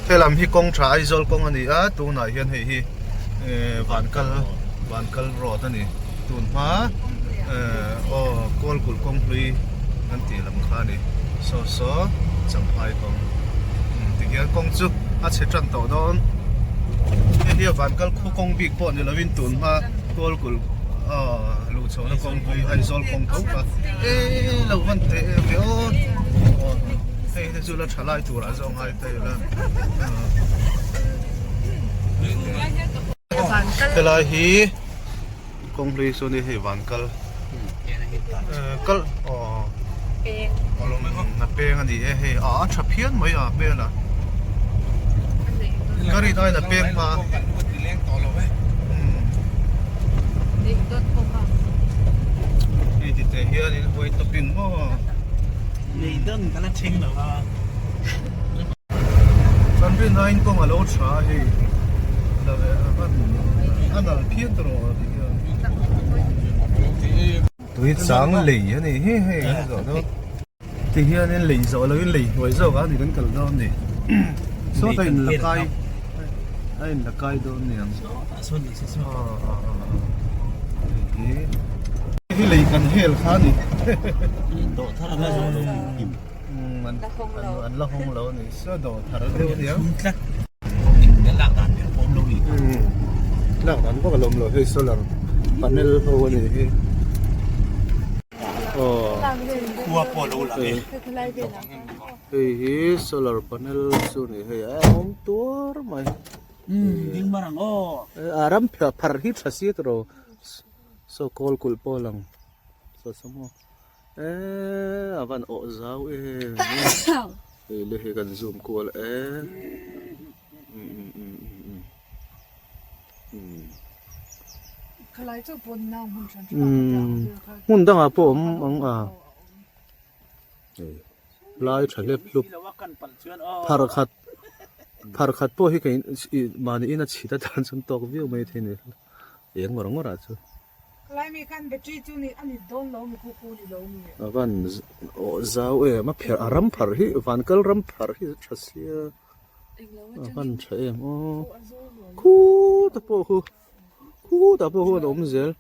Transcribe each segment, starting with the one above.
Helam hi kawng tha Aizawl kawng a ni a tunah hian hei hi eh Vankal Vankal road a ni tun hma eh aw Kawlkulh kawng hlui an tih lam kha a ni saw saw Champhai kawng tihian kawng chu a chhe tan tawh dawn hei hi a Vankal khaw kawng bik pawh ni lovin tun hma Kawlkulh aw luh chhohna kawng hlui Aizawl kawng tho kha eh lo van teh em ve aw hei te chu la tha lai turah zawng ngai ta ila helai hi kawng hlui sawn hi hei van kal kal aw a peng a ni e hei a tha phian mai a hmel a ka rin aiin a peng hma hei ti teh hianin huai tawpin maw. Kan rin aiin kawng a lo tha a hei la ve a van a nal phian ta rawh tih hian tui chang lei a ni hi hei kan zawh dawn ti hianin lei zawh loin lei hnuai zawk a ni kan kal dawn ni sawta in la kai a in la kai dawn ni ang hei hi lei kan hel kha a ni an la hawng lo a ni saw dawh thar deuh a nia lak dan vak a lawm lo hei solar panel ho a ni hi hei hi solar panel chu a ni hei a awm tuar mai a ram phar hi tha si tawh saw kawl kulh pawh a lang saw saw maw. Eee a van awh zau em hei le hei kan zoom kual e hmun dangah pawh awm ang a hei lai tha hlep hlup phar khat phar khat pawh hi mahni in a chhit atan chuan tawk viau mai thei a ni eng ngawr ngawr ah chuan. A van aw zau em a pherh a ram pharh hi van kal ram pharh hi tha sia a van tha em aw khutah pawh khu khutah pawh khuan a awm zel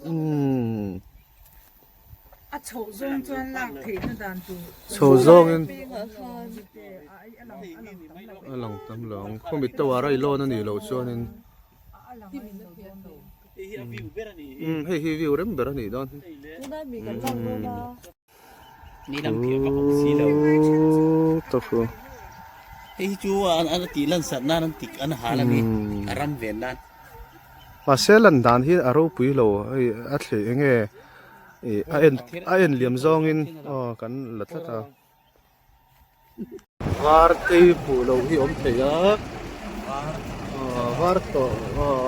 umm chho zawngin a lang tam lo ang khawmi tower a i lawn a nih loh chuanin. Umm hei hi view rem ber a nih dawn hi. Mahse lan dan hi a ropui lo hei a thlei eng nge ih a en a en liam zawngin aw kan la tlat a. Var tei hmuh loh hi awm thei a var tawh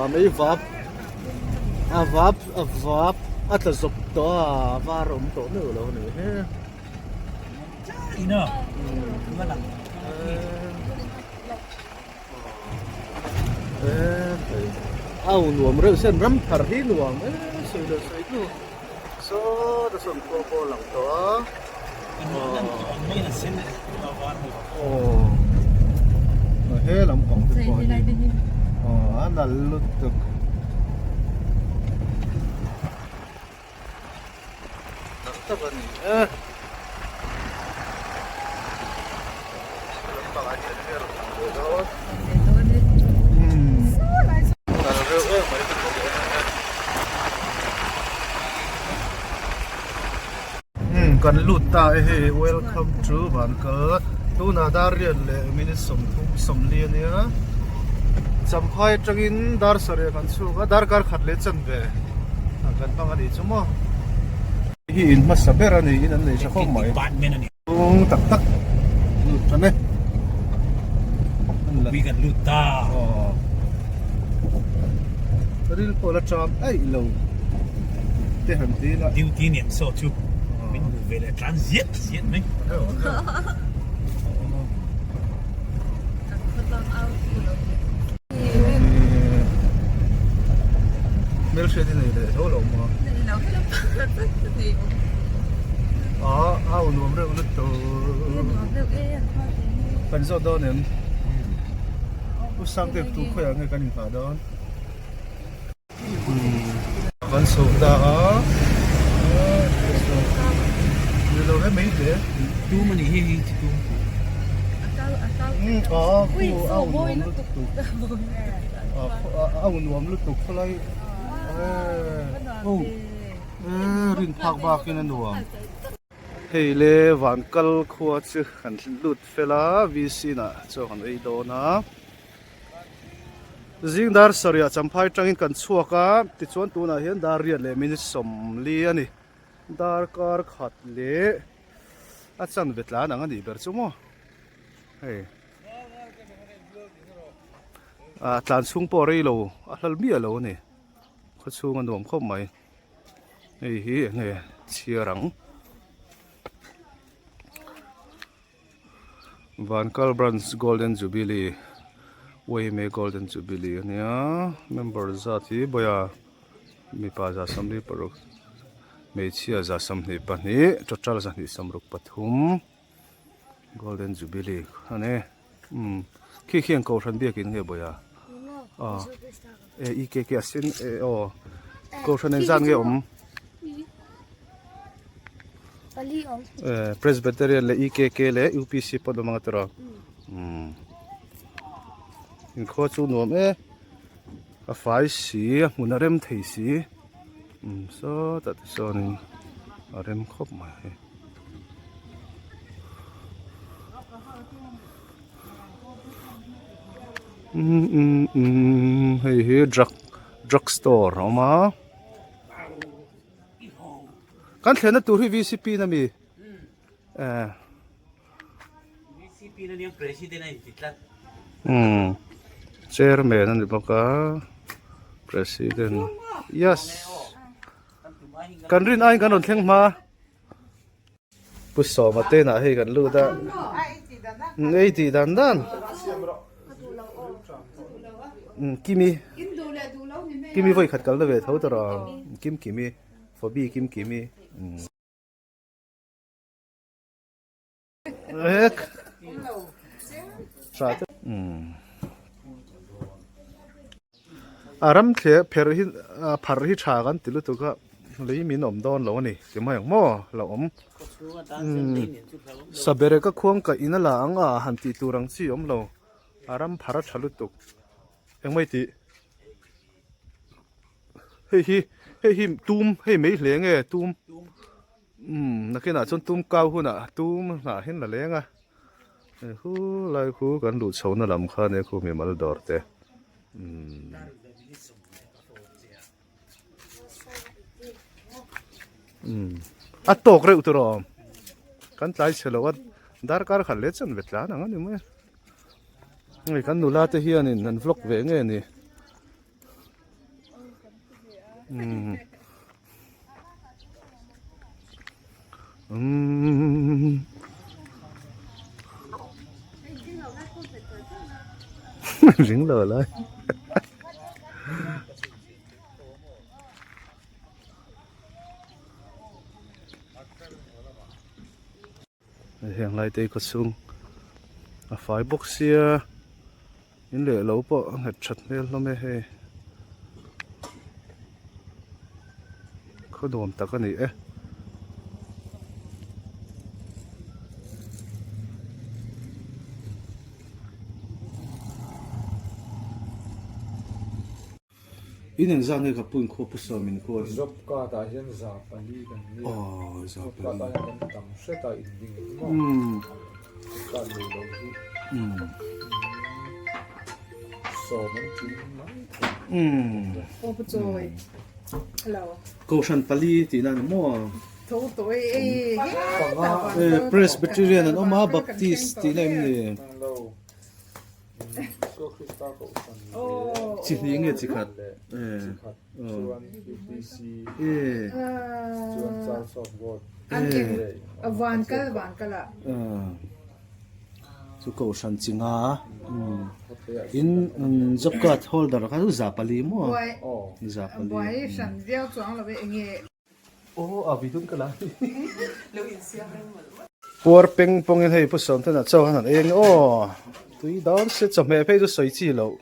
a mei vap a vap a vap a tla zawp tawh a a var awm tawh meuh lo a ni he au nuam reuh sen ram thar hi nuam e sawi loh sawi hnu saw ta sawn khua pawh a lang tawh a. Aw he lampang te pawh hi aw a nal lutuk nal tak a ni e lampang ah hian enge rawn lang ve dawn nal reuh em mai te pawh Umm kan lut ta e hei welcome to Vankal tunah dar riat leh minute 30 40 ania Champhai atangin dar sarih kan chhuk a darkar khat leh chanve kan hmang a nih chu maw hei hi in hmasa ber a niin an nei tha khawp mai chung tak tak lut tan e kan lut ta ril pawh la ṭam aih lo te han ti ila duty nen saw chu min hmu ve leh tlan ziat ziat mai hmelhriat i nei leh tho lo maw a au nuam reuh lutuk Kan zawt dawn em? U Sangte tu khawiah nge kan inhah dawn? Kan chho ta a. Ni lo he mai hle. Tum a nih hi hi chi tum. A khu a u nuam lutuk. A u nuam lutuk khawlai. Rin phak bakin a nuam. Hei le Vankal khua chu kan lut fel a, VC nah chaw kan ei dawn a. Zing dar sarih champhai tangin kan chhuak a, tichuan tunah hian dar riat leh minute 40 a ni. Dar kar khat leh a chanve tlan ang a nih ber chu maw hei ah tlan chhung pawh rei lo a hlal miah lo a ni khaw chhung a nuam khawp mai. Hei hi eng nge chhiar ang Vankal Branch Golden Jubilee Uaime Golden Jubilee a nia member zat hi bawia mipa 146 hmeichhia 122 total 163 Golden Jubilee a ni umm khi khian kohhran biakin nge bawia aw e e k k a sen e aw kohhran engzat nge awm e Presbyterian leh e k k leh u p c pawh an awm ang a tiraw umm inkhua chu nuam e a fai si a hmun a rem thei si umm sawtah te chuanin a rem khawp mai. Hei hi drug drug store a awm a kan thlenna tur hi vcp na mi eh vcp na niang president a inti tlat umm chairman a ni bawk a president yes kan rin aiin kan rawn thleng hma. Pu Sawma te inah hei kan lut a, ei tih dan dan Kimi Kimi vawi khat kalna ve tho ta rawh Kim Kimi Phobi Kim Kimi A ram thleh pherh hi pharh hi tha kan ti lutuk a lei min awm dawn lo a ni ti mai ang maw lo awm saberek a khuang kaih in a la ang a han tih tur ang chi awm lo a ram pharh a tha lutuk engmai tih hei hi hei hi tum hei mai hle nge tum. Umm nakinah chuan tum kau hunah tum hnah hian la leng a hei hu lai khu kan luh chhohna lam kha nia khu mimal dawr te umm umm a tawk reuh tur a awm kan tlai chhe lo a darkar khat leh chan ve tlan ang a ni mai a hei kan nula te hianin an vlog ve nge ni umm. Umm ring lo lai heng lai te hi khaw chhung a fai bawk sia in leh lo pawh a nghet that hmel hlawm e hei khaw nuam tak a ni e. In engzat nge ka pu inkhua pu sawm inkhua hi? Job card ah hian za pali kan ni a. Aw za Job pali. card ah hian kan tam hret a inring hi maw. Job card nei lo hi. Sawm an tling mai thei. Aw pu chawi. Hello. Kohhran pali tihna a ni maw? Tho tawh e e. Panga. Presbyterian an awm a, Baptist tihna em ni? Lo. Chi hnih nge chi khat? Chu kohhran chi nga in job card holder kha chu za pali maw? Za pali. Aw a vi dun ka la. Puar peng pawngin hei Pu Sawmthana chaw khan han ei ang aw tui dawn se chawhmeh phei chu sawi chi loh.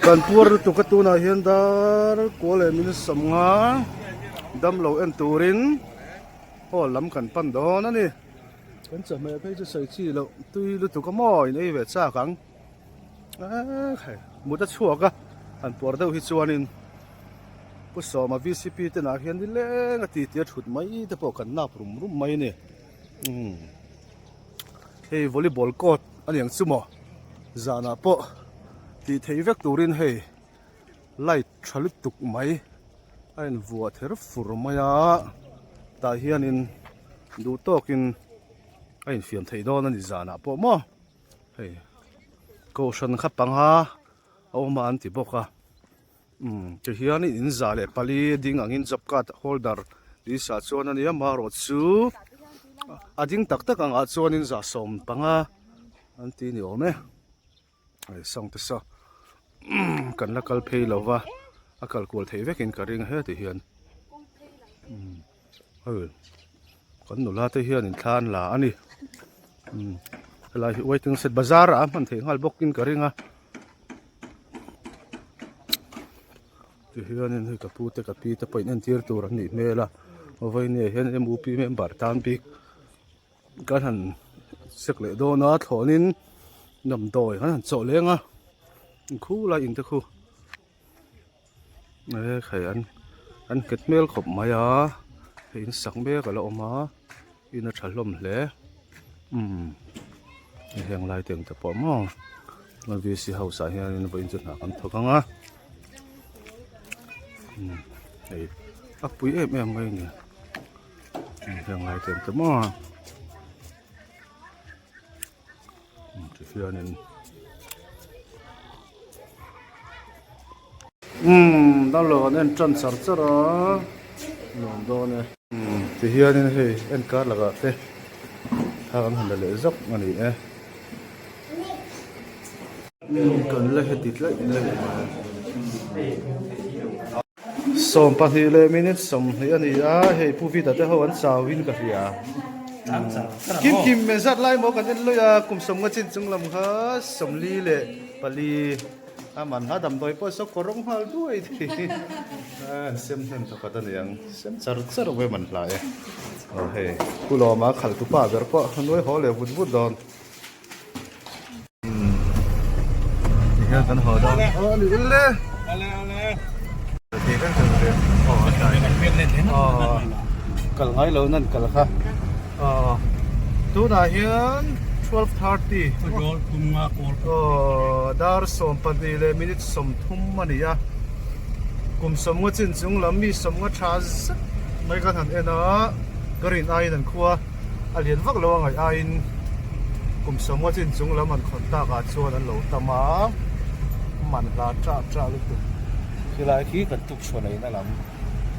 Kan puar lutuk a tunah hian dar kual leh min sawmnga damlo en turin hall lam kan pan dawn a ni. Kan chawhmeh phei chu sawi chi loh tui lutuk a maw in ei ve chak ang eee mut a chhuak a han puar deuh hi chuanin Pu Sawma VCP te nah hian nileng a ti tia thut mai te pawh kan nap rum rum mai a ni umm hei volleyball court a niang chu maw zanah pawh tih theih vek turin hei light tha lutuk mai a invuah ther fur mai a tah hianin duh tawkin a infiam theih dawn a ni zanah pawh maw hei kohhran kha panga a awm a an ti bawk a umm tihian in za leh pali ding angin job card holder list ah chuan a nia marawhchu a ding tak tak angah chuanin za 15 an ti ni awm e. Hei sawng te saw kan la kal phei lo va a kal kual theih vekin ka ring heti hian hei kan nula te hian in thla an la a ni helai hi waiting shed bazar ah a hman theih nghal bawkin ka ring a tihianin hei ka pu te ka pi te pawh in entir tur an nih hmel a vawiin ah hian M U P member tan bik. Kan han sek leh dawn a thlawnin damdawi kan han chawh leng a khu lai in te khu e khai an an nghet hmel khawp mai a hei in sak mek a la awm a in a tha hlawm hle umm heng lai te ang te pawh maw V C house ah hianin vawiin chu hna kan thawk ang a umm hei a pui em em mai a ni. Heng lai te an tam a tihianin umm damlo an en tan char char a nuam dawn e umm tihianin hei en kar lakah te thla kan han la leh zawk a ni e umm kan la heti tlaih tlaih mai. 20 leh minute 20 a ni a hei pu Vida te ho an chau in ka hria kim kim me zat lai maw kan en lawih a kum 50 chin chung lam kha 44 leh a man ha damdawi pawh saw kawr rawng nghal duai thei an sem hnem thawkhat a ni ang sem char char awm em an hla e aw hei pu Lawma khalh tu pa ber pawh a nuai haw leh vut vut dawn. Tihian kan haw dawn aw ni ule kal ngai lo nan kal kha aw tunah hian 12:30 aw dar 12 leh minute 30 a ni a kum 50 chin chung lam mi 50 tha zet mai kan han en a ka rin aiin an khua. A lian vak lo a ngaih aiin kum 50 chin chung lam an khawn tak ah chuan an lo tam a, man hla ṭah ṭah lutuk. Khilai khi kan tuk chhuah neihna lam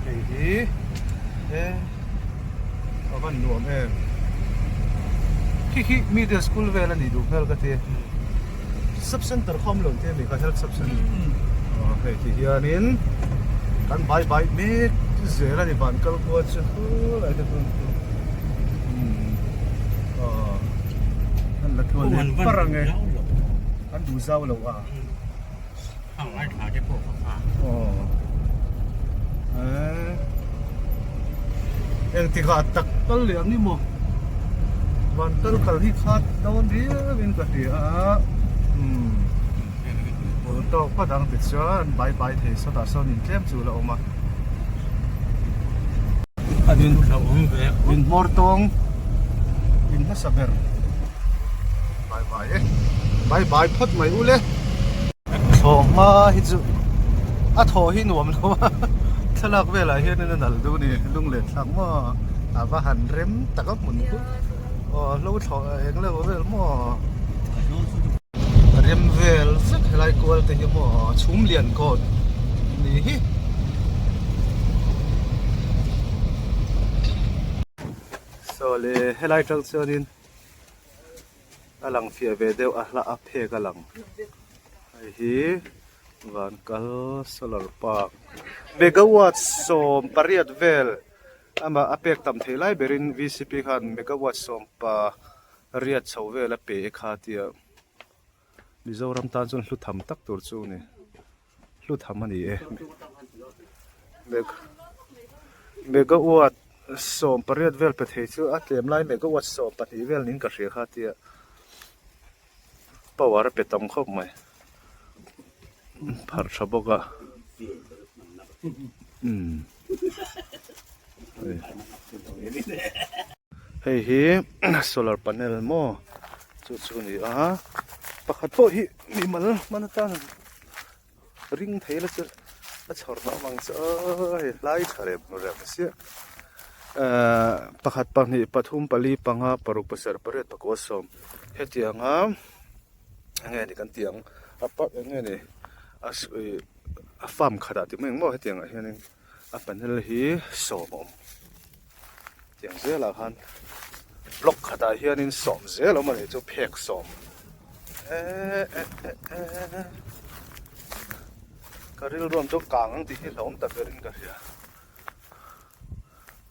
hei hi e a van nuam em. Khi khi middle school vel a nih duh hmel ka ti. Sub center kha awm lo te mi kha health sub center. Aw hei ti hianin kan bai bai mek zel a ni van kal kual chu helai te chu aw an la tluan leh par ang e an duh zau lo a aw eh engtikah tak kal leh ang ni maw van kal kal hi khat dawn riau in ka hria a umm bul tawk phawt ang tichuan bai bai thei sawtah sawn in tlem chu la awm a in hmawr tawng in hmasa ber bai bai e bai bai phawt mai ule. Thlawh hma hi chu a thaw hi nuam lo a thlalak velah hianin a nal duh a ni lunglen thlak maw a va han rem tak a hmun chu aw hlo thlawh eng lo vel maw rem vel vek helai kual te hi maw chhum lian kawt ni hi. Saw le helai tang chuanin. A lang fiah ve deuh a hla a phek a lang hei hi Vankal solar park megawatt 18 vel. Amah a pek tam thei lai berin VCP khan megawatt sawmpa riat chho vel a pe e kha tia Mizoram tan chuan hlu tham tak tur chu a ni. Hlu tham a ni e. Megawatt 18 vel pe thei chu a tlem lai megawatt 12 vel niin ka hria kha tia power a pe tam khawp mai. Pharh tha bawk a. Umm. Hei hi solar panel maw chu chu a ni a pakhat pawh hi mimal hman atan ring thei la chu a chhawr hlauh ang chu aw hei hlai tha rem rem chiah ahh pakhat pahnih pathum pali panga paruk pasarih pariat pakua sawm hetianga eng nge ni kan tih ang a park eng nge ni a a farm khatah tih mai ang maw hetiang ah hianin a panel hi sawm a awm tiang zelah khan block khatah hianin sawm zel a awm a ni chu phek sawm eh eh eh eh ka rilruam chu kang ang tih hi hlauhawm tak berin ka hria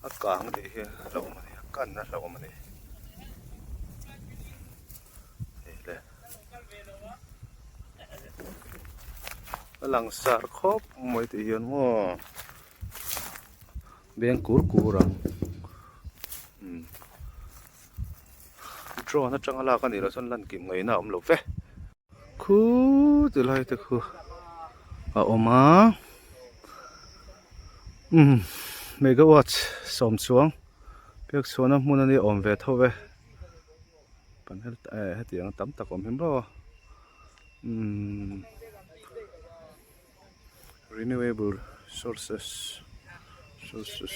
a kang tih hi hlauhawm a ni a kan a hlauhawm a ni. A langsar khawp mai tih hian maw beng kur kur ang umm drone atanga lak anih loh chuan lan kim ngaihna a awm lo ve khu ti lai te khu a awm a umm megawatt sawm chuang pek chhuahna hmun a ni awm ve tho ve. Panel eh hetiang tam tak awm hi maw umm renewable sources sources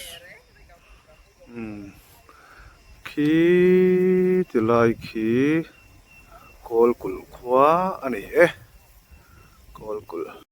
umm khi ti lai khi kawl kulh khua a ni e.